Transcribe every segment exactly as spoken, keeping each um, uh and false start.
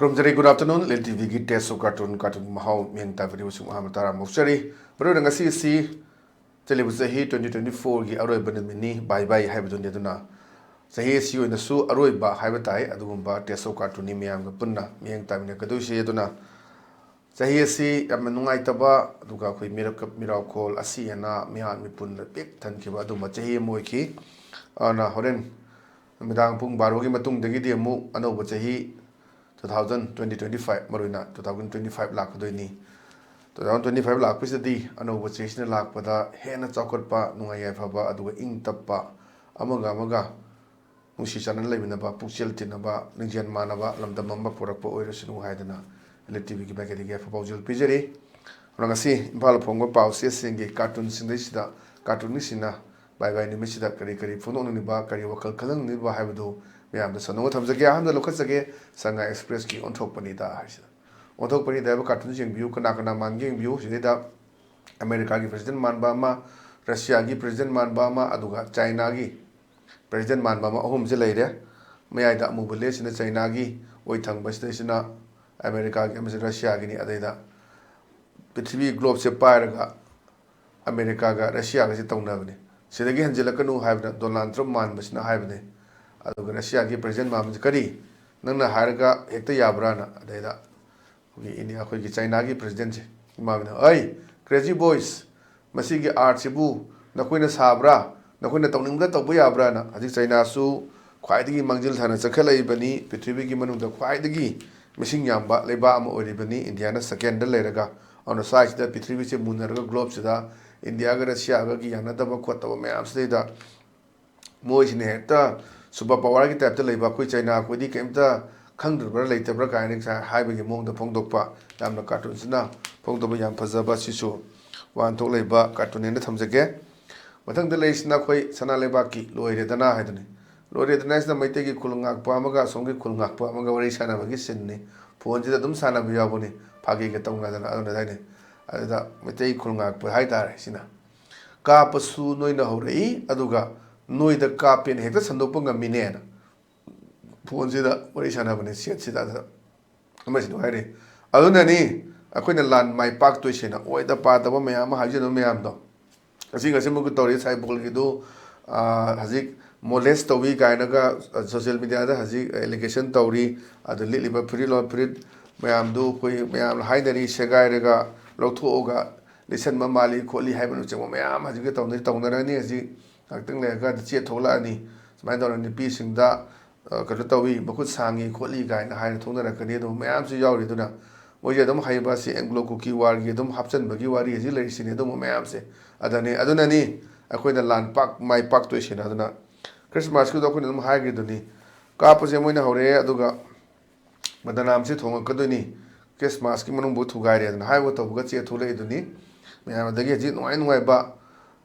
ꯈꯨꯔꯨꯝꯖꯔꯤ꯫ Good afternoon, ꯂꯤꯟ ꯇꯤꯚꯤꯒꯤ Taste of Cartoon, ꯀꯥꯔꯇꯨꯟꯒꯤ ꯃꯍꯥꯎ, ꯃꯤꯠꯌꯦꯡ ꯇꯥꯕꯤꯔꯤꯕꯁꯤꯡ ꯑꯍꯥꯟꯕ ꯇꯔꯥꯝꯅ ꯑꯣꯛꯆꯔꯤ꯫ ꯃꯔꯨꯑꯣꯏꯅ ꯉꯁꯤ ꯑꯁꯤ ꯆꯠꯂꯤꯕ ꯆꯍꯤ twenty twenty-fourꯒꯤ ꯑꯔꯣꯏꯕ ꯅꯨꯃꯤꯠꯅꯤ, ꯕꯥꯏ ꯕꯥꯏ ꯍꯥꯏꯕꯗꯨꯅꯤ꯫ ꯑꯗꯨꯅ ꯆꯍꯤ ꯑꯁꯤ ꯑꯣꯏꯅꯁꯨ ꯑꯔꯣꯏꯕ ꯍꯥꯏꯕ ꯇꯥꯏ, ꯑꯗꯨꯒꯨꯝꯕ Taste of Cartoonꯅꯤ ꯃꯌꯥꯝꯒ ꯄꯨꯟꯅ ꯃꯤꯠꯌꯦꯡ ꯇꯥꯃꯤꯟꯅꯒꯗꯣꯏꯁꯦ꯫ ꯑꯗꯨꯅ ꯆꯍꯤ ꯑꯁꯤ ꯌꯥꯝꯅ ꯅꯨꯡꯉꯥꯏꯇꯕ, ꯑꯗꯨꯒ ꯑꯩꯈꯣꯏ ꯃꯤꯔꯛ ꯃꯤꯔꯥꯎꯈꯣꯜ, ꯑꯁꯤ ꯑꯅꯥ, ꯃꯤꯍꯥꯠ ꯃꯤꯄꯨꯟꯅ ꯄꯤꯛ ꯊꯟꯈꯤꯕ ꯑꯗꯨꯝꯕ ꯆꯍꯤ ꯑꯃ ꯑꯣꯏꯈꯤ꯫ ꯑꯗꯨꯅ ꯍꯣꯔꯦꯟ ꯅꯨꯃꯤꯗꯥꯡ ꯄꯨꯡ ꯕꯥꯔꯣꯒꯤ ꯃꯇꯨꯡꯗꯒꯤꯗꯤ ꯑꯃꯨꯛ ꯑꯅꯧꯕ ꯆꯍꯤ two thousand twenty twenty-five, ꯃꯔꯨꯑꯣꯏꯅ two thousand twenty-five ꯂꯥꯛꯀꯗꯣꯏꯅꯤ꯫ Two thousand twenty-five ꯂꯥꯛꯄꯁꯤꯗꯗꯤ ꯑꯅꯧꯕ ꯆꯍꯤꯁꯤꯅ ꯂꯥꯛꯄꯗ ꯍꯦꯟꯅ ꯆꯥꯎꯈꯠꯄ, ꯅꯨꯡꯉꯥꯏ ꯌꯥꯏꯐꯕ, ꯑꯗꯨꯒ ꯏꯪ ꯇꯞꯄ, ꯑꯃꯒ ꯑꯃꯒ ꯅꯨꯡꯁꯤ ꯆꯥꯟꯅꯅ ꯂꯩꯃꯤꯟꯅꯕ, ꯄꯨꯛꯆꯦꯜ ꯇꯤꯟꯅꯕ, ꯂꯤꯡꯖꯦꯜ ꯃꯥꯟꯅꯕ, ꯂꯝꯗꯝ ꯑꯃ ꯄꯨꯔꯛꯄ ꯑꯣꯏꯔꯁꯅꯨ ꯍꯥꯏꯗꯅ ꯂꯤꯟ ꯇꯤꯚꯤꯒꯤ ꯃꯥꯏꯀꯩꯗꯒꯤ ꯑꯐꯕ ꯄꯥꯎꯖꯦꯜ ꯄꯤꯖꯔꯤ꯫ ꯑꯗꯨꯅ ꯉꯁꯤ ꯏꯝꯐꯥꯜ ꯐꯣꯡꯕ ꯄꯥꯎꯆꯦꯁꯤꯡꯒꯤ ꯀꯥꯔꯇꯨꯟꯁꯤꯡꯗꯩꯁꯤꯗ ꯀꯥꯔꯇꯨꯟꯅꯤꯁꯤꯅ ꯕꯥꯏ ꯕꯥꯏ ꯅꯨꯃꯤꯠꯁꯤꯗ ꯀꯔꯤ ꯀꯔꯤ ꯐꯣꯡꯗꯣꯛꯅꯤꯡꯂꯤꯕ, ꯀꯔꯤ ꯋꯥꯈꯜ ꯈꯜꯍꯟꯅꯤꯡꯂꯤꯕ ꯍꯥꯏꯕꯗꯨ ꯃꯌꯥꯝꯗ ꯁꯟꯗꯣꯛꯅ ꯊꯝꯖꯒꯦ꯫ ꯑꯍꯥꯟꯕꯗ ꯂꯧꯈꯠꯆꯒꯦ, ꯁꯉꯥꯏ ꯑꯦꯛꯁꯄ꯭ꯔꯦꯁꯀꯤ ꯑꯣꯟꯊꯣꯛꯄꯅꯤꯗ ꯍꯥꯏꯁꯤꯗ꯫ ꯑꯣꯟꯊꯣꯛꯄꯅꯤꯗ ꯍꯥꯏꯕ ꯀꯥꯔꯇꯨꯟꯁꯤ ꯌꯦꯡꯕꯤꯌꯨ, ꯀꯅꯥ ꯀꯅꯥ ꯃꯥꯟꯒꯦ ꯌꯦꯡꯕꯤꯌꯨ꯫ ꯁꯤꯗꯩꯗ ꯑꯃꯦꯔꯤꯀꯥꯒꯤ ꯄ꯭ꯔꯦꯁꯤꯗꯦꯟ ꯃꯥꯟꯕ ꯑꯃ, ꯔꯁꯤꯌꯥꯒꯤ ꯄ꯭ꯔꯦꯁꯤꯗꯦꯟ ꯃꯥꯟꯕ ꯑꯃ, ꯑꯗꯨꯒ ꯆꯥꯏꯅꯥꯒꯤ ꯄ꯭ꯔꯦꯁꯤꯗꯦꯟ ꯃꯥꯟꯕ ꯑꯃ, ꯑꯍꯨꯝꯁꯦ ꯂꯩꯔꯦ꯫ ꯃꯌꯥꯏꯗ ꯑꯃꯨꯕ ꯂꯦꯁꯤꯅ ꯆꯥꯏꯅꯥꯒꯤ, ꯑꯣꯏ ꯊꯪꯕꯁꯤꯗꯩꯁꯤꯅ ꯑꯃꯦꯔꯤꯀꯥꯒꯤ, ꯑꯃꯁꯨ ꯔꯁꯤꯌꯥꯒꯤꯅꯤ꯫ ꯑꯗꯩꯗ ꯄ꯭ꯔꯤꯊꯤꯕꯤ ꯒ꯭ꯂꯣꯞꯁꯦ ꯄꯥꯏꯔꯒ ꯑꯃꯦꯔꯤꯀꯥꯒ ꯔꯁꯤꯌꯥꯒꯁꯦ ꯇꯧꯅꯕꯅꯦ꯫ ꯁꯤꯗꯒꯤ ꯍꯟꯖꯤꯜꯂꯛꯀꯅꯨ ꯍꯥꯏꯕꯗ ꯗꯣꯅꯥꯜꯗ ꯇ꯭ꯔꯝꯞ ꯃꯥꯟꯕꯁꯤꯅ ꯍꯥꯏꯕꯅꯦ꯫ ꯑꯗꯨꯒ ꯔꯁꯤꯌꯥꯒꯤ ꯄ꯭ꯔꯦꯁꯤꯗꯦꯟ ꯃꯥꯟꯕꯁꯤ, "ꯀꯔꯤ? ꯅꯪꯅ ꯍꯥꯏꯔꯒ ꯍꯦꯛꯇ ꯌꯥꯕ꯭ꯔꯥꯅ?" ꯑꯗꯩꯗ ꯑꯩꯈꯣꯏꯒꯤ ꯏꯟꯗꯤꯌꯥ, ꯑꯩꯈꯣꯏꯒꯤ ꯆꯥꯏꯅꯥꯒꯤ ꯄ꯭ꯔꯦꯁꯤꯗꯦꯟꯁꯦ, ꯏꯃꯥꯅ, "ꯑꯩ, crazy boys, ꯃꯁꯤꯒꯤ ꯑꯥꯔꯠꯁꯤꯕꯨ ꯅꯈꯣꯏꯅ ꯁꯥꯕ꯭ꯔꯥ? ꯅꯈꯣꯏꯅ ꯇꯧꯅꯤꯡꯕꯗ ꯇꯧꯕ ꯌꯥꯕ꯭ꯔꯥꯅ?" ꯍꯧꯖꯤꯛ ꯆꯥꯏꯅꯥꯁꯨ ꯈ꯭ꯋꯥꯏꯗꯒꯤ ꯃꯥꯡꯖꯤꯜ ꯊꯥꯅ ꯆꯠꯈꯠꯂꯛꯏꯕꯅꯤ, ꯄ꯭ꯔꯤꯊꯤꯕꯤꯒꯤ ꯃꯅꯨꯡꯗ ꯈ꯭ꯋꯥꯏꯗꯒꯤ ꯃꯁꯤꯡ ꯌꯥꯝꯕ ꯂꯩꯕꯥꯛ ꯑꯃ ꯑꯣꯏꯔꯤꯕꯅꯤ, ꯏꯟꯗꯤꯌꯥꯅ ꯁꯦꯀꯦꯟꯗ ꯂꯩꯔꯒ꯫ ꯑꯗꯨꯅ ꯁ꯭ꯋꯥꯏꯁꯤꯗ ꯄ꯭ꯔꯤꯊꯤꯕꯤꯁꯦ ꯃꯨꯟꯅꯔꯒ ꯒ꯭ꯂꯣꯞꯁꯤꯗ ꯏꯟꯗꯤꯌꯥꯒ ꯔꯁꯤꯌꯥꯒꯒꯤ ꯌꯥꯅꯗꯕ ꯈꯣꯠꯇꯕ ꯃꯌꯥꯝꯁꯤꯗꯩꯗ ꯃꯣꯏꯁꯤꯅ ꯍꯦꯛꯇ ꯁꯨꯄꯔ ꯄꯋꯥꯔꯒꯤ ꯇꯥꯏꯞꯇ ꯂꯩꯕ, ꯑꯩꯈꯣꯏ ꯆꯥꯏꯅꯥ ꯑꯩꯈꯣꯏꯗꯤ ꯀꯩꯝꯇ ꯈꯪꯗ꯭ꯔꯕ꯭ꯔꯥ ꯂꯩꯇꯕ꯭ꯔꯥ ꯀꯥꯏꯅ ꯉꯁꯥꯏ ꯍꯥꯏꯕꯒꯤ ꯃꯑꯣꯡꯗ ꯐꯣꯡꯗꯣꯛꯄ, ꯌꯥꯝꯅ ꯀꯥꯔꯇꯨꯟꯁꯤꯅ ꯐꯣꯡꯗꯣꯛꯄ ꯌꯥꯝ ꯐꯖꯕ, ꯁꯤꯁꯨ ꯋꯥꯍꯟꯊꯣꯛ ꯂꯩꯕ ꯀꯥꯔꯇꯨꯟꯅꯦꯅ ꯊꯝꯖꯒꯦ꯫ ꯃꯊꯪꯗ ꯂꯩꯔꯤꯁꯤꯅ ꯑꯩꯈꯣꯏ ꯁꯅꯥ ꯂꯩꯕꯥꯛꯀꯤ ꯂꯣꯏꯔꯦꯗꯅ ꯍꯥꯏꯗꯨꯅꯤ꯫ ꯂꯣꯏꯔꯦꯗꯅ ꯍꯥꯏꯁꯤꯅ ꯃꯩꯇꯩꯒꯤ ꯈꯨꯜ ꯉꯥꯛꯄ ꯑꯃꯒ ꯑꯁꯣꯝꯒꯤ ꯈꯨꯜ ꯉꯥꯛꯄ ꯑꯃꯒ ꯋꯥꯔꯤ ꯁꯥꯟꯅꯕꯒꯤ ꯁꯤꯟꯅꯤ꯫ ꯐꯣꯟꯁꯤꯗ ꯑꯗꯨꯝ ꯁꯥꯟꯅꯕ ꯌꯥꯎꯕꯅꯤ, ꯐꯥꯒꯤꯒ ꯇꯧꯅꯗꯅ ꯑꯗꯨꯅ ꯑꯗꯥꯏꯅꯤ꯫ ꯑꯗꯨꯗ ꯃꯩꯇꯩ ꯈꯨꯜ ꯉꯥꯛꯄ ꯍꯥꯏꯇꯥꯔꯦ ꯁꯤꯅ꯫ "ꯀꯥꯞꯄꯁꯨ ꯅꯣꯏꯅ ꯍꯧꯔꯛꯏ, ꯑꯗꯨꯒ ꯅꯣꯏꯗ ꯀꯥꯞꯄꯦꯅ ꯍꯦꯛꯇ ꯁꯟꯗꯣꯛꯄ ꯉꯝꯃꯤꯅꯦꯅ" ꯐꯣꯟꯁꯤꯗ ꯋꯥꯔꯤ ꯁꯥꯟꯅꯕꯅꯦ ꯁꯦꯠꯁꯤꯗ꯫ ꯑꯗꯨꯗ ꯑꯃꯁꯤꯗ ꯍꯥꯏꯔꯤ꯫ ꯑꯗꯨꯅꯅꯤ ꯑꯩꯈꯣꯏꯅ ꯂꯥꯟ ꯃꯥꯏ ꯄꯥꯛꯇꯣꯏꯁꯦꯅ ꯑꯣꯏꯗ ꯄꯥꯗꯕ ꯃꯌꯥꯝ ꯑꯃ ꯍꯥꯏꯖꯤꯟꯕ ꯃꯌꯥꯝꯗꯣ꯫ ꯑꯁꯤ ꯉꯁꯤꯃꯛꯀꯤ ꯇꯧꯔꯤ ꯁꯥꯏꯕꯣꯜꯒꯤꯗꯨ, ꯑ, ꯍꯧꯖꯤꯛ molest ꯇꯧꯏ ꯀꯥꯏꯅꯒ, ꯑ, social media ꯗ ꯍꯧꯖꯤꯛ allegation ꯇꯧꯔꯤ꯫ ꯑꯗꯨ ꯂꯤꯠꯂꯤꯕ ꯐꯨꯔꯤꯠ ꯂꯣ-, ꯐꯨꯔꯤꯠ ꯃꯌꯥꯝꯗꯨ ꯑꯩꯈꯣꯏ ꯃꯌꯥꯝꯅ ꯍꯥꯏꯅꯔꯤ, ꯁꯦꯒꯥꯏꯔꯒ ꯂꯧꯊꯣꯛꯑꯒ ꯂꯤꯠꯁꯟꯕ ꯃꯥꯜꯂꯤ ꯈꯣꯠꯂꯤ ꯍꯥꯏꯕꯅꯆꯤꯡꯕ ꯃꯌꯥꯝ ꯍꯧꯖꯤꯛꯀꯤ ꯇꯧꯅꯔꯤ, ꯇꯧꯅꯔꯅꯤ꯫ ꯍꯧꯖꯤꯛ ꯉꯥꯛꯇꯪ ꯂꯩꯔꯀꯥꯟꯗ ꯆꯦ ꯊꯣꯛꯂꯛꯑꯅꯤ꯫ ꯁꯨꯃꯥꯏꯅ ꯇꯧꯔꯒ ꯅꯨꯄꯤꯁꯤꯡꯗ, ꯑ, ꯀꯩꯅꯣ ꯇꯧꯏ, ꯃꯈꯨꯠ ꯁꯥꯡꯉꯤ ꯈꯣꯠꯂꯤ ꯀꯥꯏꯅ ꯍꯥꯏꯅ ꯊꯣꯛꯅꯔꯛꯀꯅꯤ꯫ ꯑꯗꯨ ꯃꯌꯥꯝꯁꯨ ꯌꯥꯎꯔꯤ꯫ ꯑꯗꯨꯅ ꯃꯣꯏꯁꯦ ꯑꯗꯨꯝ ꯍꯩꯕ ꯑꯁꯤ Anglo Kuki War ꯒꯤ ꯑꯗꯨꯝ ꯍꯥꯞꯆꯤꯟꯕꯒꯤ ꯋꯥꯔꯤ ꯍꯧꯖꯤꯛ ꯂꯩꯔꯤꯁꯤꯅꯤ꯫ ꯑꯗꯨꯝꯕ ꯃꯌꯥꯝꯁꯦ ꯑꯗꯅꯤ, ꯑꯗꯨꯅꯅꯤ ꯑꯩꯈꯣꯏꯅ ꯂꯥꯟ ꯄꯥꯛ-, ꯃꯥꯏ ꯄꯥꯛꯇꯣꯏꯁꯤꯅ꯫ ꯑꯗꯨꯅ Christmas ꯀꯤꯗꯣ ꯑꯩꯈꯣꯏꯅ ꯑꯗꯨꯝ ꯍꯥꯏꯈ꯭ꯔꯤꯗꯨꯅꯤ, ꯀꯥꯞꯄꯁꯦ ꯃꯣꯏꯅ ꯍꯧꯔꯛꯑꯦ, ꯑꯗꯨꯒ ꯕꯗꯅꯥꯝꯁꯤ ꯊꯣꯡꯉꯛꯀꯗꯣꯏꯅꯤ, Christmas ꯀꯤ ꯃꯅꯨꯡꯐꯥꯎ ꯊꯨꯒꯥꯏꯔꯦ ꯑꯗꯨꯅ ꯍꯥꯏꯕ ꯇꯧꯕꯒ ꯆꯦ ꯊꯣꯛꯂꯛꯏꯗꯨꯅꯤ꯫ ꯃꯌꯥꯝ ꯑꯗꯒꯤ ꯍꯧꯖꯤꯛ ꯅꯨꯡꯉꯥꯏ ꯅꯨꯡꯉꯥꯏꯕ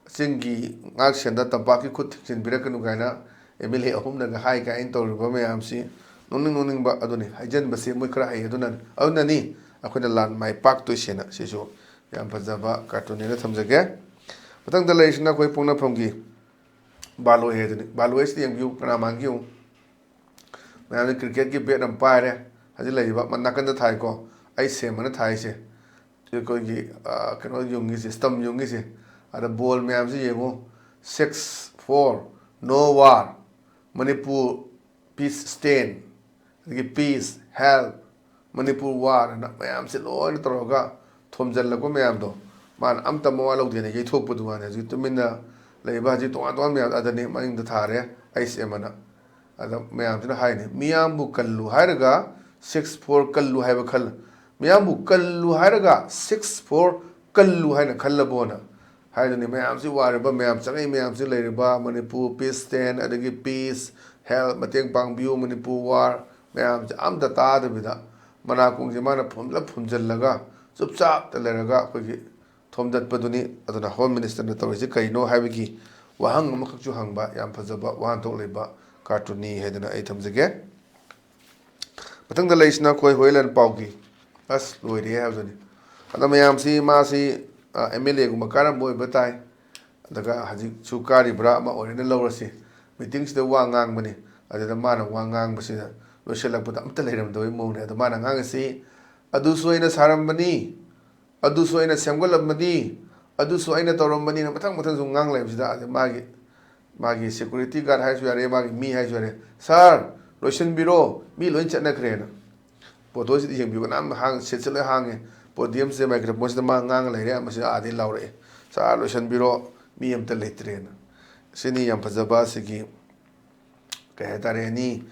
ꯆꯤꯡꯒꯤ ꯉꯥꯛ ꯁꯦꯟꯗ ꯇꯝꯄꯥꯛꯀꯤ ꯈꯨꯠ ꯊꯤꯡꯖꯤꯟꯕꯤꯔꯛꯀꯅꯨ ꯀꯥꯏꯅ M L A ꯑꯍꯨꯝꯅꯒ ꯍꯥꯏ ꯀꯥꯏꯅ ꯇꯧꯔꯤꯕ ꯃꯌꯥꯝꯁꯤ ꯅꯣꯛꯅꯤꯡ ꯅꯣꯛꯅꯤꯡꯕ ꯑꯗꯨꯅꯤ꯫ ꯍꯥꯏꯖꯟꯕꯁꯦ ꯃꯣꯏ ꯈꯔ ꯍꯩ ꯑꯗꯨꯅꯅꯤ, ꯑꯗꯨꯅꯅꯤ ꯑꯩꯈꯣꯏꯅ ꯂꯥꯟ ꯃꯥꯏ ꯄꯥꯛꯇꯣꯏꯁꯦꯅ꯫ ꯁꯤꯁꯨ ꯌꯥꯝ ꯐꯖꯕ cartoon ꯅꯦꯅ ꯊꯝꯖꯒꯦ꯫ ꯃꯊꯪꯗ ꯂꯩꯔꯤꯁꯤꯅ ꯑꯩꯈꯣꯏ ꯄꯣꯛꯅꯐꯝꯒꯤ ꯕꯥꯂꯣꯏ ꯍꯥꯏꯗꯨꯅꯤ꯫ ꯕꯥꯂꯣꯏꯁꯤꯗꯤ ꯌꯦꯡꯕꯤꯌꯨ, ꯀꯅꯥ ꯃꯥꯟꯒꯦ ꯌꯦꯡꯉꯨ꯫ ꯃꯌꯥꯝꯅ cricket ꯀꯤ bat ꯑꯃ ꯄꯥꯏꯔꯦ꯫ ꯍꯧꯖꯤꯛ ꯂꯩꯔꯤꯕ ꯃ-, ꯅꯥꯀꯟꯗ ꯊꯥꯏꯀꯣ, ꯑꯩ ꯁꯦꯝꯕꯅ ꯊꯥꯏꯁꯦ꯫ ꯑꯩꯈꯣꯏꯒꯤ, ꯑ, ꯀꯩꯅꯣ ꯌꯨꯡꯉꯤꯁꯦ, stump ꯌꯨꯡꯉꯤꯁꯦ꯫ ꯑꯗ ball ꯃꯌꯥꯝꯁꯦ ꯌꯦꯡꯉꯨ, "Six four, no war, Manipur peace stand", ꯑꯗꯒꯤ "Peace, help, Manipur war" ꯑꯅ ꯃꯌꯥꯝꯁꯦ ꯂꯣꯏꯅ ꯇꯧꯔꯒ ꯊꯣꯝꯖꯤꯜꯂꯛꯄ ꯃꯌꯥꯝꯗꯣ, ꯃꯥꯅ ꯑꯝꯇ ꯃꯋꯥ ꯂꯧꯗꯦꯅ ꯌꯩꯊꯣꯛꯄꯗꯨ ꯃꯥꯅ ꯍꯧꯖꯤꯛ ꯇꯨꯃꯤꯟꯅ ꯂꯩꯕ ꯍꯧꯖꯤꯛ ꯇꯣꯉꯥꯟ ꯇꯣꯉꯥꯟꯕ ꯃꯌꯥꯝ ꯑꯗꯅꯤ ꯃꯅꯤꯡꯗ ꯊꯥꯔꯦ ꯑꯩꯁ ꯑꯦꯝ ꯑꯅ꯫ ꯑꯗ ꯃꯌꯥꯝꯁꯤꯅ ꯍꯥꯏꯅꯤ, "ꯃꯤꯌꯥꯝꯕꯨ ꯀꯜꯂꯨ ꯍꯥꯏꯔꯒ six four ꯀꯜꯂꯨ ꯍꯥꯏꯕ ꯈꯜ-, ꯃꯤꯌꯥꯝꯕꯨ ꯀꯜꯂꯨ ꯍꯥꯏꯔꯒ six four ꯀꯜꯂꯨ ꯍꯥꯏꯅ ꯈꯜꯂꯕꯣꯅ?" ꯍꯥꯏꯗꯨꯅꯤ꯫ ꯃꯌꯥꯝꯁꯤ ꯋꯥꯔꯤꯕ ꯃꯌꯥꯝ, ꯆꯪꯉꯛꯏ ꯃꯌꯥꯝꯁꯤ ꯂꯩꯔꯤꯕ Manipur peace stand, ꯑꯗꯒꯤ "Peace, help, ꯃꯇꯦꯡ ꯄꯥꯡꯕꯤꯌꯨ, Manipur war" ꯃꯌꯥꯝꯁꯦ ꯑꯝꯇ ꯇꯥꯗꯕꯤꯗ ꯃꯅꯥꯀꯣꯡꯁꯦ ꯃꯥꯅ ꯐꯨꯝꯂ ꯐꯨꯝꯖꯤꯜꯂꯒ ꯆꯨꯞꯆꯥꯞꯇ ꯂꯩꯔꯒ ꯑꯩꯈꯣꯏꯒꯤ ꯊꯣꯝꯗꯠꯄꯗꯨꯅꯤ꯫ ꯑꯗꯨꯅ Home Minister ꯅ ꯇꯧꯔꯤꯁꯤ ꯀꯩꯅꯣ ꯍꯥꯏꯕꯒꯤ ꯋꯥꯍꯪ ꯑꯃꯈꯛꯁꯨ ꯍꯪꯕ ꯌꯥꯝ ꯐꯖꯕ ꯋꯥꯍꯟꯊꯣꯛ ꯂꯩꯕ cartoon ꯅꯤ ꯍꯥꯏꯗꯅ ꯑꯩ ꯊꯝꯖꯒꯦ꯫ ꯃꯊꯪꯗ ꯂꯩꯔꯤꯁꯤꯅ ꯑꯩꯈꯣꯏ ꯍꯣꯏꯂꯦꯟ ꯄꯥꯎꯒꯤ꯫ ꯑꯁ, ꯂꯣꯏꯔꯦ ꯍꯥꯏꯕꯗꯨꯅꯤ꯫ ꯑꯗꯣ ꯃꯌꯥꯝꯁꯤ, ꯃꯥꯁꯤ, ꯑ, M L A ꯒꯨꯝꯕ ꯀꯥꯔꯝꯕ ꯑꯣꯏꯕ ꯇꯥꯏ꯫ ꯑꯗꯨꯒ ꯍꯧꯖꯤꯛꯁꯨ ꯀꯥꯔꯤꯕ꯭ꯔꯥ ꯑꯃ ꯑꯣꯏꯔꯦꯅ ꯂꯧꯔꯁꯤ꯫ Meeting ꯁꯤꯗ ꯋꯥ ꯉꯥꯡꯕꯅꯤ꯫ ꯑꯗꯨꯗ ꯃꯥꯅ ꯋꯥ ꯉꯥꯡꯕꯁꯤꯗ ꯂꯣꯏꯁꯤꯜꯂꯛꯄꯗ ꯑꯝꯇ ꯂꯩꯔꯝꯗꯕꯒꯤ ꯃꯑꯣꯡꯅꯦ꯫ ꯑꯗꯣ ꯃꯥꯅ ꯉꯥꯡꯉꯤꯁꯤ, "ꯑꯗꯨꯁꯨ ꯑꯩꯅ ꯁꯥꯔꯝꯕꯅꯤ, ꯑꯗꯨꯁꯨ ꯑꯩꯅ ꯁꯦꯝꯒꯠꯂꯝꯕꯅꯤ, ꯑꯗꯨꯁꯨ ꯑꯩꯅ ꯇꯧꯔꯝꯕꯅꯤꯅ" ꯃꯊꯪ ꯃꯊꯪ ꯁꯨꯝ ꯉꯥꯡ ꯂꯩꯕꯁꯤꯗ, ꯑꯗꯩ ꯃꯥꯒꯤ, ꯃꯥꯒꯤ security guard ꯍꯥꯏꯔꯁꯨ ꯌꯥꯔꯦ, ꯃꯥꯒꯤ ꯃꯤ ꯍꯥꯏꯔꯁꯨ ꯌꯥꯔꯦ, "ꯁꯥꯔ, ꯂꯣꯏꯁꯤꯟꯕꯤꯔꯣ, ꯃꯤ ꯂꯣꯏ ꯆꯠꯅꯈ꯭ꯔꯦꯅ"꯫ ꯄꯣꯠꯇꯣꯁꯤꯗ ꯌꯦꯡꯕꯤꯌꯨ, ꯀꯅꯥꯝ ꯍꯥꯡ-, ꯁꯤꯠꯁꯦ ꯂꯣꯏ ꯍꯥꯡꯉꯦ꯫ Podiumꯁꯦ, microphoneꯁꯤꯗ ꯃꯥ ꯉꯥꯡꯉ ꯂꯩꯔꯦ, ꯃꯁꯤꯗ ꯑꯥꯗꯩ ꯂꯥꯎꯔꯛꯑꯦ, "ꯁꯥꯔ, ꯂꯣꯏꯁꯤꯟꯕꯤꯔꯣ, ꯃꯤ ꯑꯝꯇ ꯂꯩꯇ꯭ꯔꯦꯅ"꯫ ꯁꯤꯅꯤ ꯌꯥꯝ ꯐꯖꯕ ꯑꯁꯤꯒꯤ, ꯀꯩ ꯍꯥꯏꯇꯥꯔꯦ, ꯑꯦꯅꯤ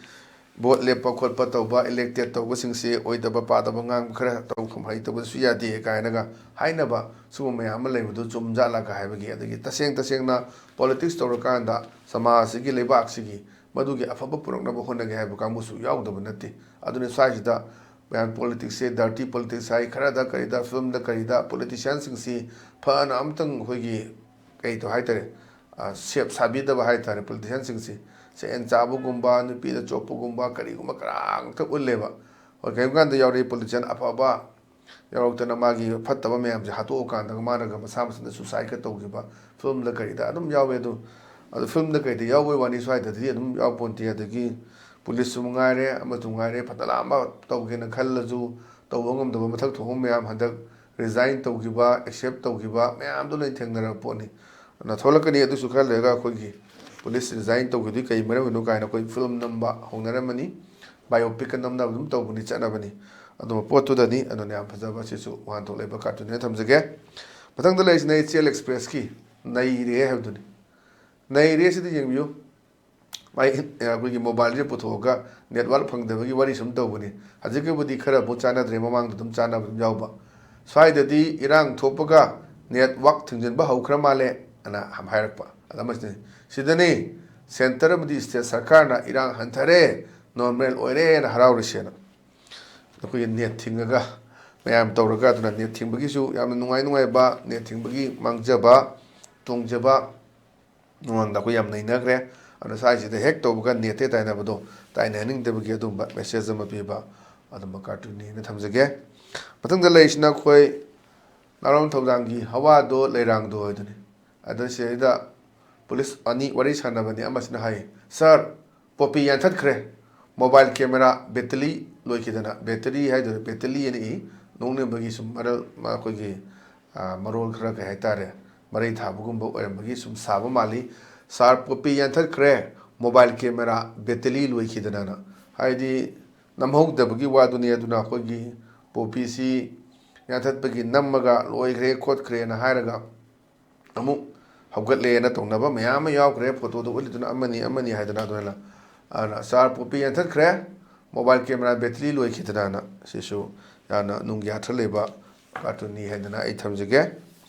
ꯚꯣꯠ ꯂꯦꯞꯄ ꯈꯣꯠꯄ ꯇꯧꯕ, elected ꯇꯧꯕꯁꯤꯡꯁꯤ ꯑꯣꯏꯗꯕ ꯄꯥꯗꯕ ꯉꯥꯡꯕ ꯈꯔ ꯇꯧꯐꯝ ꯍꯩꯇꯕꯁꯨ ꯌꯥꯗꯦ ꯀꯥꯏꯅꯒ ꯍꯥꯏꯅꯕ ꯁꯤꯒꯨꯝꯕ ꯃꯌꯥꯝ ꯑꯃ ꯂꯩꯕꯗꯨ ꯆꯨꯝꯖꯥꯠꯂꯒ ꯍꯥꯏꯕꯒꯤ, ꯑꯗꯒꯤ ꯇꯁꯦꯡ ꯇꯁꯦꯡꯅ politics ꯇꯧꯔꯀꯥꯟꯗ ꯁꯃꯥꯖꯁꯤꯒꯤ, ꯂꯩꯕꯥꯛꯁꯤꯒꯤ ꯃꯗꯨꯒꯤ ꯑꯐꯕ ꯄꯨꯔꯛꯅꯕ ꯍꯣꯠꯅꯒꯦ ꯍꯥꯏꯕ ꯀꯥꯡꯕꯨꯁꯨ ꯌꯥꯎꯗꯕ ꯅꯠꯇꯦ꯫ ꯑꯗꯨꯅ ꯁ꯭ꯋꯥꯏꯁꯤꯗ ꯃꯌꯥꯝ politicsꯁꯦ dirty politics ꯍꯥꯏ, ꯈꯔꯗ ꯀꯔꯤꯗ, filmꯗ ꯀꯔꯤꯗ politicianꯁꯤꯡꯁꯤ ꯐꯅ ꯑꯝꯇꯪ ꯑꯩꯈꯣꯏꯒꯤ ꯀꯩꯗꯣ ꯍꯥꯏꯇꯥꯔꯦ, ꯑ, safe ꯁꯥꯕꯤꯗꯕ ꯍꯥꯏꯇꯥꯔꯦ꯫ Politicianꯁꯤꯡꯁꯤ ꯁꯦꯟ ꯆꯥꯕꯒꯨꯝꯕ, ꯅꯨꯄꯤꯗ ꯆꯣꯞꯄꯒꯨꯝꯕ, ꯀꯔꯤꯒꯨꯝꯕ ꯀꯔꯥꯡꯇ ꯎꯠꯂꯦꯕ꯫ ꯍꯣꯏ, ꯀꯔꯤꯒꯨꯝꯕ ꯀꯥꯟꯗ ꯌꯥꯎꯔꯛꯏ politician ꯑꯐꯕ ꯌꯥꯎꯔꯛꯇꯅ ꯃꯥꯒꯤ ꯐꯠꯇꯕ ꯃꯌꯥꯝꯁꯦ ꯍꯥꯠꯇꯣꯛꯑꯀꯥꯟꯗ ꯃꯥꯅꯒ ꯃꯁꯥ ꯃꯊꯟꯇ suicideꯀ ꯇꯧꯈꯤꯕ filmꯗ ꯀꯔꯤꯗ ꯑꯗꯨꯝ ꯌꯥꯎꯋꯦ꯫ ꯑꯗꯨ, ꯑꯗꯨ filmꯗ ꯀꯩꯗ ꯌꯥꯎꯕꯩ ꯋꯥꯅꯤ, ꯁ꯭ꯋꯥꯏꯗꯗꯤ ꯑꯗꯨꯝ ꯌꯥꯎꯄꯣꯟꯇꯦ꯫ ꯑꯗꯒꯤ policeꯁꯨ ꯉꯥꯏꯔꯦ, ꯑꯃꯁꯨ ꯉꯥꯏꯔꯦ, ꯐꯠꯇ ꯑꯃ ꯇꯧꯒꯦꯅ ꯈꯜꯂꯁꯨ ꯇꯧꯕ ꯉꯝꯗꯕ ꯃꯊꯛ ꯊꯣꯡꯕ ꯃꯌꯥꯝ ꯍꯟꯗꯛ resign ꯇꯧꯈꯤꯕ, accept ꯇꯧꯈꯤꯕ ꯃꯌꯥꯝꯗꯣ ꯂꯣꯏ ꯊꯦꯡꯅꯔꯕ ꯄꯣꯠꯅꯤ꯫ ꯑꯗꯨꯅ ꯊꯣꯛꯂꯛꯀꯅꯤ꯫ ꯑꯗꯨꯁꯨ ꯈꯔ ꯂꯩꯔꯒ ꯑꯩꯈꯣꯏꯒꯤ police resign ꯇꯧꯈꯤꯗꯨꯒꯤ ꯀꯩ ꯃꯔꯝꯒꯤꯅꯣ ꯀꯥꯏꯅ ꯑꯩꯈꯣꯏ film ꯅꯝꯕ ꯍꯧꯅꯔꯝꯃꯅꯤ, biopicꯀ ꯅꯝꯅꯕ ꯑꯗꯨꯝ ꯇꯧꯕꯅꯤ, ꯆꯠꯅꯕꯅꯤ꯫ ꯑꯗꯨꯝꯕ ꯄꯣꯠꯇꯨꯗꯅꯤ꯫ ꯑꯗꯨꯅ ꯌꯥꯝ ꯐꯖꯕ, ꯁꯤꯁꯨ ꯋꯥꯍꯟꯊꯣꯛ ꯂꯩꯕ cartoonꯅꯦꯅ ꯊꯝꯖꯒꯦ꯫ ꯃꯊꯪꯗ ꯂꯩꯔꯤꯁꯤꯅ ꯏꯆꯦꯜ Expressꯀꯤ ꯅꯩꯔꯦ ꯍꯥꯏꯕꯗꯨꯅꯤ꯫ ꯅꯩꯔꯦ ꯁꯤꯗ ꯌꯦꯡꯕꯤꯌꯨ꯫ ꯃꯥꯏ, ꯑꯩꯈꯣꯏꯒꯤ mobileꯁꯦ ꯄꯨꯊꯣꯛꯑꯒ network ꯐꯪꯗꯕꯒꯤ ꯋꯥꯔꯤ ꯁꯨꯝ ꯇꯧꯕꯅꯤ꯫ ꯍꯧꯖꯤꯛꯀꯤꯕꯨꯗꯤ ꯈꯔ ꯑꯃꯨꯛ ꯆꯥꯟꯅꯗ꯭ꯔꯦ, ꯃꯃꯥꯡꯗ ꯑꯗꯨꯝ ꯆꯥꯟꯅꯕ ꯑꯗꯨꯝ ꯌꯥꯎꯕ꯫ "ꯁ꯭ꯋꯥꯏꯗꯗꯤ ꯏꯔꯥꯡ ꯊꯣꯛꯄꯒ network ꯊꯤꯡꯖꯤꯟꯕ ꯍꯧꯈ꯭ꯔ ꯃꯥꯜꯂꯦ" ꯑꯅ ꯍꯥꯏꯔꯛꯄ꯫ ꯑꯗ ꯑꯃꯁꯤꯅ, "ꯁꯤꯗꯅꯤ, centre ꯑꯃꯗꯤ state ꯁꯔꯀꯥꯔꯅ ꯏꯔꯥꯡ ꯍꯟꯊꯔꯦ, normal ꯑꯣꯏꯔꯦꯅ ꯍꯔꯥꯎꯔꯤꯁꯦꯅ"꯫ ꯑꯩꯈꯣꯏꯒꯤ net ꯊꯤꯡꯉꯒ ꯃꯌꯥꯝ ꯇꯧꯔꯒ, ꯑꯗꯨꯅ net ꯊꯤꯡꯕꯒꯤꯁꯨ ꯌꯥꯝꯅ ꯅꯨꯡꯉꯥꯏ ꯅꯨꯡꯉꯥꯏꯕ, net ꯊꯤꯡꯕꯒꯤ ꯃꯥꯡꯖꯕ, ꯇꯣꯡꯖꯕ, ꯃꯃꯥꯡꯗ ꯑꯩꯈꯣꯏ ꯌꯥꯝ ꯅꯩꯅꯈ꯭ꯔꯦ꯫ ꯑꯗꯨꯅ ꯁ꯭ꯋꯥꯏꯁꯤꯗ ꯍꯦꯛ ꯇꯧꯕꯒ netꯇ ꯇꯥꯏꯅꯕꯗꯣ, ꯇꯥꯏꯅꯍꯟꯅꯤꯡꯗꯕꯒꯤ ꯑꯗꯨꯝꯕ message ꯑꯃ ꯄꯤꯕ ꯑꯗꯨꯝꯕ cartoonꯅꯦꯅ ꯊꯝꯖꯒꯦ꯫ ꯃꯊꯪꯗ ꯂꯩꯔꯤꯁꯤꯅ ꯑꯩꯈꯣꯏ ꯅꯥꯔꯣꯟ ꯊꯧꯗꯥꯡꯒꯤ "ꯍꯋꯥꯗꯣ ꯂꯩꯔꯥꯡꯗꯣ" ꯍꯥꯏꯗꯨꯅꯤ꯫ ꯑꯗ ꯁꯤꯗꯩꯗ police ꯑꯅꯤ ꯋꯥꯔꯤ ꯁꯥꯟꯅꯕꯅꯤ꯫ ꯑꯃꯁꯤꯅ ꯍꯥꯏ, "ꯁꯥꯔ, ꯄꯣꯄꯤ ꯌꯥꯟꯊꯠꯈ꯭ꯔꯦ, ꯃꯣꯕꯥꯏꯜ ꯀꯦꯃꯦꯔꯥ ꯕꯦꯇꯂꯤ ꯂꯣꯏꯈꯤꯗꯅ, ꯕꯦꯇꯔꯤ ꯍꯥꯏꯗꯣꯏꯔꯥ, ꯕꯦꯇꯂꯤ ꯍꯥꯏꯅ ꯏ, ꯅꯣꯛꯅꯤꯡꯕꯒꯤ ꯁꯨꯝ ꯃꯔꯜ, ꯃꯈꯣꯏꯒꯤ, ꯑ, ꯃꯔꯣꯜ ꯈꯔ, ꯀꯩ ꯍꯥꯏꯇꯥꯔꯦ, ꯃꯔꯩ ꯊꯥꯕꯒꯨꯝꯕ ꯑꯣꯏꯔꯝꯕꯒꯤ ꯁꯨꯝ ꯁꯥꯕ ꯃꯥꯜꯂꯤ꯫ ꯁꯥꯔ ꯄꯣꯄꯤ ꯌꯥꯟꯊꯠꯈ꯭ꯔꯦ, ꯃꯣꯕꯥꯏꯜ ꯀꯦꯃꯦꯔꯥ ꯕꯦꯇꯂꯤ ꯂꯣꯏꯈꯤꯗꯅꯅ꯫ ꯍꯥꯏꯗꯤ ꯅꯝꯍꯧꯗꯕꯒꯤ ꯋꯥꯗꯨꯅꯤ꯫ ꯑꯗꯨꯅ ꯑꯩꯈꯣꯏꯒꯤ ꯄꯣꯄꯤꯁꯤ ꯌꯥꯟꯊꯠꯄꯒꯤ ꯅꯝꯃꯒ ꯂꯣꯏꯈ꯭ꯔꯦ ꯈꯣꯠꯈ꯭ꯔꯦꯅ ꯍꯥꯏꯔꯒ ꯑꯃꯨꯛ ꯍꯧꯒꯠꯂꯦꯅ ꯇꯧꯅꯕ ꯃꯌꯥꯝ ꯑꯃ ꯌꯥꯎꯈ꯭ꯔꯦ꯫ ꯐꯣꯇꯣꯗ ꯎꯠꯂꯤꯗꯨꯅ ꯑꯃꯅꯤ, ꯑꯃꯅꯤ ꯍꯥꯏꯗꯅ꯫ ꯑꯗꯨꯅ, ꯑꯗꯨꯅ ꯁꯥꯔ ꯄꯣꯄꯤ ꯌꯥꯟꯊꯠꯈ꯭ꯔꯦ, ꯃꯣꯕꯥꯏꯜ ꯀꯦꯃꯦꯔꯥ ꯕꯦꯇ꯭ꯔꯤ ꯂꯣꯏꯈꯤꯗꯅꯅ꯫ ꯁꯤꯁꯨ ꯌꯥꯝꯅ ꯅꯨꯡꯒꯤ ꯑꯥꯔꯊ ꯂꯩꯕ ꯀꯥꯔꯇꯨꯟꯅꯤ ꯍꯥꯏꯗꯅ ꯑꯩ ꯊꯝꯖꯒꯦ꯫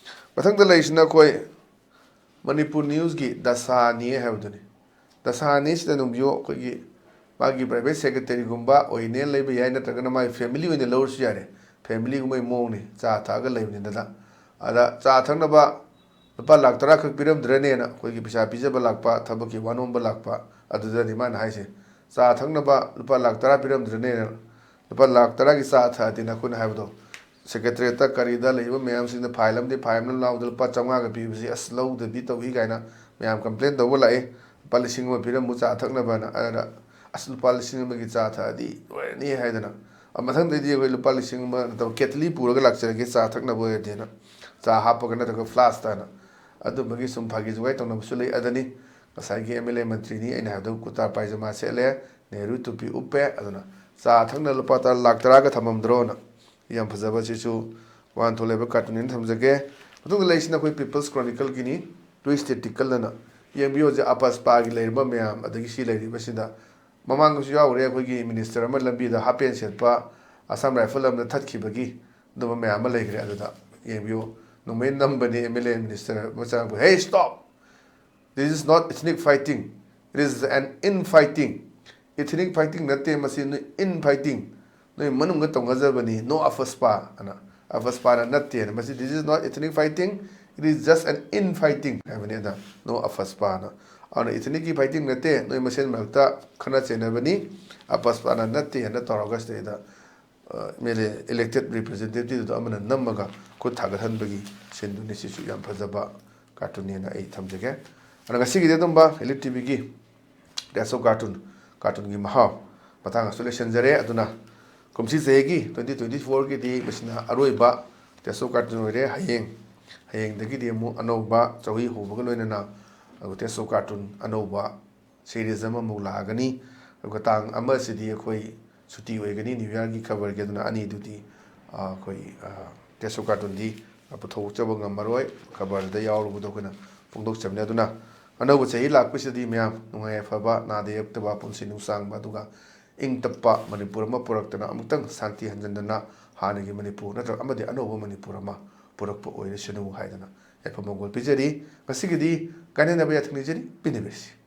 ꯃꯊꯪꯗ ꯂꯩꯔꯤꯁꯤꯅ ꯑꯩꯈꯣꯏ ꯃꯅꯤꯄꯨꯔ ꯅ꯭ꯌꯨꯁꯀꯤ ꯗꯁꯥꯅꯤ ꯍꯥꯏꯕꯗꯨꯅꯤ꯫ ꯗꯁꯥꯅꯤꯁꯤꯗ ꯅꯨꯡꯕꯤꯌꯣ, ꯑꯩꯈꯣꯏꯒꯤ ꯃꯥꯒꯤ ꯄ꯭ꯔꯥꯏꯚꯦꯠ ꯁꯦꯀ꯭ꯔꯦꯇꯔꯤꯒꯨꯝꯕ ꯑꯣꯏꯅꯦꯅ ꯂꯩꯕ ꯌꯥꯏ, ꯅꯠꯇ꯭ꯔꯒꯅ ꯃꯥꯒꯤ ꯐꯦꯃꯤꯂꯤ ꯑꯣꯏꯅ ꯂꯧꯔꯁꯨ ꯌꯥꯔꯦ꯫ ꯐꯦꯃꯤꯂꯤꯒꯨꯝꯕꯒꯤ ꯃꯑꯣꯡꯅꯤ, ꯆꯥ ꯊꯛꯑꯒ ꯂꯩꯕꯅꯤꯗꯅ꯫ ꯑꯗ ꯆꯥ ꯊꯛꯅꯕ ꯂꯨꯄꯥ ꯂꯥꯛ ꯇꯔꯥ ꯈꯛ ꯄꯤꯔꯝꯗ꯭ꯔꯅꯦꯅ ꯑꯩꯈꯣꯏꯒꯤ ꯄꯩꯁꯥ ꯄꯤꯖꯕ ꯂꯥꯛꯄ, ꯊꯕꯛꯀꯤ ꯋꯥꯅꯣꯝꯕ ꯂꯥꯛꯄ, ꯑꯗꯨꯗꯅꯤ ꯃꯥꯅ ꯍꯥꯏꯁꯦ꯫ ꯆꯥ ꯊꯛꯅꯕ ꯂꯨꯄꯥ ꯂꯥꯛ ꯇꯔꯥ ꯄꯤꯔꯝꯗ꯭ꯔꯅꯦꯅ꯫ ꯂꯨꯄꯥ ꯂꯥꯛ ꯇꯔꯥꯒꯤ ꯆꯥ ꯊꯛꯑꯗꯤ ꯅꯈꯣꯏꯅ ꯍꯥꯏꯕꯗꯣ, ꯁꯦꯀ꯭ꯔꯦꯇꯔꯤꯌꯦꯠꯇ ꯀꯔꯤꯗ ꯂꯩꯔꯤꯕ ꯃꯌꯥꯝꯁꯤꯡꯅ ꯐꯥꯏꯜ ꯑꯃꯗꯤ ꯐꯥꯏꯜ ꯑꯃ ꯂꯥꯎꯗ ꯂꯨꯄꯥ ꯆꯥꯝꯃꯉꯥꯒ ꯄꯤꯕꯁꯤ ꯑꯁ ꯂꯧꯗꯕꯤ ꯇꯧꯏ ꯀꯥꯏꯅ ꯃꯌꯥꯝ ꯀꯝꯄ꯭ꯂꯦꯟ ꯇꯧꯕ ꯂꯥꯛꯏ꯫ ꯂꯨꯄꯥ ꯂꯤꯁꯤꯡ ꯑꯃ ꯄꯤꯔꯝꯃꯨ ꯆꯥ ꯊꯛꯅꯕꯅ꯫ ꯑꯗꯨꯅ ꯑꯁ ꯂꯨꯄꯥ ꯂꯤꯁꯤꯡ ꯑꯃꯒꯤ ꯆꯥ ꯊꯛꯑꯗꯤ ꯂꯣꯏꯔꯅꯤ ꯍꯥꯏꯗꯅ꯫ ꯑ, ꯃꯊꯪꯗꯩꯗꯤ ꯑꯩꯈꯣꯏ ꯂꯨꯄꯥ ꯂꯤꯁꯤꯡ ꯑꯃ ꯅꯠꯇꯕ ꯀꯦꯇꯂꯤ ꯄꯨꯔꯒ ꯂꯥꯛꯆꯔꯒꯦ ꯆꯥ ꯊꯛꯅꯕ ꯑꯣꯏꯔꯗꯤꯅ꯫ ꯆꯥ ꯍꯥꯞꯄꯒ ꯅꯠꯇ꯭ꯔꯒ ꯐ꯭ꯂꯥꯁꯇꯅ꯫ ꯑꯗꯨꯝꯕꯒꯤ ꯁꯨꯝ ꯐꯥꯒꯤ ꯖꯨꯒꯥꯏ ꯇꯧꯅꯕꯁꯨ ꯂꯩ꯫ ꯑꯗꯅꯤ ꯉꯁꯥꯏꯒꯤ ꯑꯦꯝ ꯑꯦꯜ ꯑꯦ ꯃꯟꯇ꯭ꯔꯤꯅꯤ ꯑꯩꯅ ꯍꯥꯏꯕꯗꯣ ꯀꯨꯔꯇꯥ ꯄꯥꯏꯖꯃꯥ ꯁꯦꯠꯂꯦ, ꯅꯦꯍꯔꯨ ꯇꯨꯄꯤ ꯎꯞꯄꯦ꯫ ꯑꯗꯨꯅ ꯆꯥ ꯊꯛꯅ ꯂꯨꯄꯥ ꯇꯔꯥ, ꯂꯥꯛ ꯇꯔꯥꯒ ꯊꯝꯃꯝꯗ꯭ꯔꯣꯅ꯫ ꯌꯥꯝ ꯐꯖꯕ, ꯁꯤꯁꯨ ꯋꯥꯍꯟꯊꯣꯛ ꯂꯩꯕ ꯀꯥꯔꯇꯨꯟꯅꯦꯅ ꯊꯝꯖꯒꯦ꯫ ꯃꯊꯪꯗ ꯂꯩꯔꯤꯁꯤꯅ ꯑꯩꯈꯣꯏ ꯄꯤꯄꯜꯁ ꯀ꯭ꯔꯣꯅꯤꯀꯜꯒꯤꯅꯤ, ꯇ꯭ꯋꯤꯁꯇꯦꯠ ꯇꯤꯀꯜ ꯑꯅ꯫ ꯌꯦꯡꯕꯤꯌꯨ ꯍꯧꯖꯤꯛ ꯑꯄꯁꯄꯥꯒꯤ ꯂꯩꯔꯤꯕ ꯃꯌꯥꯝ, ꯑꯗꯒꯤ ꯁꯤ ꯂꯩꯔꯤꯕꯁꯤꯗ ꯃꯃꯥꯡꯗꯁꯨ ꯌꯥꯎꯈ꯭ꯔꯦ, ꯑꯩꯈꯣꯏꯒꯤ ꯃꯤꯅꯤꯁꯇꯔ ꯑꯃ ꯂꯝꯕꯤꯗ ꯍꯥꯞ ꯄꯦꯟ ꯁꯦꯠꯄ ꯑꯁꯥꯝ ꯔꯥꯏꯐꯜ ꯑꯃꯅ ꯊꯠꯈꯤꯕꯒꯤ ꯑꯗꯨꯝꯕ ꯃꯌꯥꯝ ꯑꯃ ꯂꯩꯈ꯭ꯔꯦ꯫ ꯑꯗꯨꯗ ꯌꯦꯡꯕꯤꯌꯨ, ꯅꯣꯡꯃꯩ ꯅꯝꯕꯅꯤ ꯑꯦꯝ ꯑꯦꯜ ꯑꯦ ꯃꯤꯅꯤꯁꯇꯔ ꯑꯃ ꯆꯪꯉꯛꯄ, "Hey, stop! This is not ethnic fighting. It is an infighting." Ethnic fighting ꯅꯠꯇꯦ ꯃꯁꯤ, ꯅꯣꯏ infighting, ꯅꯣꯏ ꯃꯅꯨꯡꯗ ꯇꯧꯅꯖꯕꯅꯤ, no ꯑꯐꯁꯄꯥ ꯑꯅ꯫ ꯑꯐꯁꯄꯥꯅ ꯅꯠꯇꯦꯅ꯫ ꯃꯁꯤ, "This is not ethnic fighting, it is just an infighting" ꯍꯥꯏꯕꯅꯤ꯫ ꯑꯗ no ꯑꯐꯁꯄꯥꯅ꯫ ꯑꯗꯨꯅ ꯏꯊꯅꯤꯛꯀꯤ ꯐꯥꯏꯇꯤꯡ ꯅꯠꯇꯦ, ꯅꯣꯏ ꯃꯁꯦꯟ ꯃꯔꯛꯇ ꯈꯠꯅ ꯆꯩꯅꯕꯅꯤ, ꯑꯐꯁꯄꯥꯅ ꯅꯠꯇꯦ ꯍꯥꯏꯅ ꯇꯧꯔꯒ ꯁꯤꯗꯩꯗ, ꯑ, ꯑꯦꯝ ꯑꯦꯜ ꯑꯦ, ꯏꯂꯦꯛꯇꯦꯠ ꯔꯤꯄ꯭ꯔꯖꯦꯟꯇꯦꯇꯤꯚꯇꯨꯗ ꯑꯃꯅ ꯅꯝꯃꯒ ꯈꯨꯠ ꯊꯥꯒꯠꯍꯟꯕꯒꯤ ꯁꯤꯟꯗꯨꯅꯤ꯫ ꯁꯤꯁꯨ ꯌꯥꯝ ꯐꯖꯕ ꯀꯥꯔꯇꯨꯟꯅꯦꯅ ꯑꯩ ꯊꯝꯖꯒꯦ꯫ ꯑꯗ ꯉꯁꯤꯒꯤꯗꯤ ꯑꯗꯨꯝꯕ ꯏꯂꯤꯠ ꯇꯤ ꯚꯤꯒꯤ ꯔꯦꯁꯣ ꯀꯥꯔꯇꯨꯟ, ꯀꯥꯔꯇꯨꯟꯒꯤ ꯃꯍꯥꯎ꯫ ꯃꯇꯥꯡ ꯑꯁꯤꯗ ꯂꯣꯏꯁꯤꯟꯖꯔꯦ꯫ ꯑꯗꯨꯅ ꯀꯨꯝꯁꯤ ꯆꯍꯤꯒꯤ twenty twenty fourꯒꯤꯗꯤ ꯃꯁꯤꯅ ꯑꯔꯣꯏꯕ ꯇꯦꯁꯣ ꯀꯥꯔꯇꯨꯟ ꯑꯣꯏꯔꯦ꯫ ꯍꯌꯦꯡ ꯍꯌꯦꯡꯗꯒꯤꯗꯤ ꯑꯃꯨꯛ ꯑꯅꯧꯕ ꯆꯍꯤ ꯍꯧꯕꯒ ꯂꯣꯏꯅꯅ ꯑꯗꯨꯒ ꯇꯦꯁꯣ ꯀꯥꯔꯇꯨꯟ ꯑꯅꯧꯕ ꯁꯤꯔꯤꯁ ꯑꯃꯃꯨꯛ ꯂꯥꯛꯑꯒꯅꯤ꯫ ꯑꯗꯨꯒ ꯇꯥꯡ ꯑꯃꯁꯤꯗꯤ ꯑꯩꯈꯣꯏ ꯁꯨꯇꯤ ꯑꯣꯏꯒꯅꯤ, ꯅ꯭ꯌꯨ ꯌꯥꯔꯒꯤ ꯈꯕꯔꯒꯤ꯫ ꯑꯗꯨꯅ ꯑꯅꯤꯗꯨꯗꯤ, ꯑ, ꯑꯩꯈꯣꯏ, ꯑ, ꯇꯦꯁꯣ ꯀꯥꯔꯇꯨꯟꯗꯤ ꯄꯨꯊꯣꯛꯆꯕ ꯉꯝꯃꯔꯣꯏ꯫ ꯈꯕꯔꯗ ꯌꯥꯎꯔꯨꯕꯗꯣ ꯑꯩꯈꯣꯏꯅ ꯐꯣꯡꯗꯣꯛꯆꯕꯅꯤ꯫ ꯑꯗꯨꯅ ꯑꯅꯧꯕ ꯆꯍꯤ ꯂꯥꯛꯄꯁꯤꯗꯗꯤ ꯃꯌꯥꯝ ꯅꯨꯡꯉꯥꯏ ꯌꯥꯏꯐꯕ, ꯅꯥꯗ ꯌꯦꯛꯇꯕ, ꯄꯨꯟꯁꯤ ꯅꯨꯡꯁꯥꯡꯕ, ꯑꯗꯨꯒ ꯏꯪ ꯇꯞꯄ ꯃꯅꯤꯄꯨꯔ ꯑꯃ ꯄꯨꯔꯛꯇꯅ, ꯑꯃꯨꯛꯇꯪ ꯁꯥꯟꯇꯤ ꯍꯟꯖꯤꯟꯗꯅ ꯍꯥꯟꯅꯒꯤ ꯃꯅꯤꯄꯨꯔ ꯅꯠꯇ꯭ꯔꯒ ꯑꯃꯗꯤ ꯑꯅꯧꯕ ꯃꯅꯤꯄꯨꯔ ꯑꯃ ꯄꯨꯔꯛꯄ ꯑꯣꯏꯔꯁꯅꯨ ꯍꯥꯏꯗꯅ ꯌꯥꯏꯐ ꯃꯪꯒꯣꯜ ꯄꯤꯖꯔꯤ꯫ ꯉꯁꯤꯒꯤꯗꯤ ꯀꯥꯏꯅꯅꯕ ꯌꯥꯊꯪ ꯅꯤꯖꯔꯤ꯫ ꯄꯤꯅꯕꯤꯔꯁꯤ꯫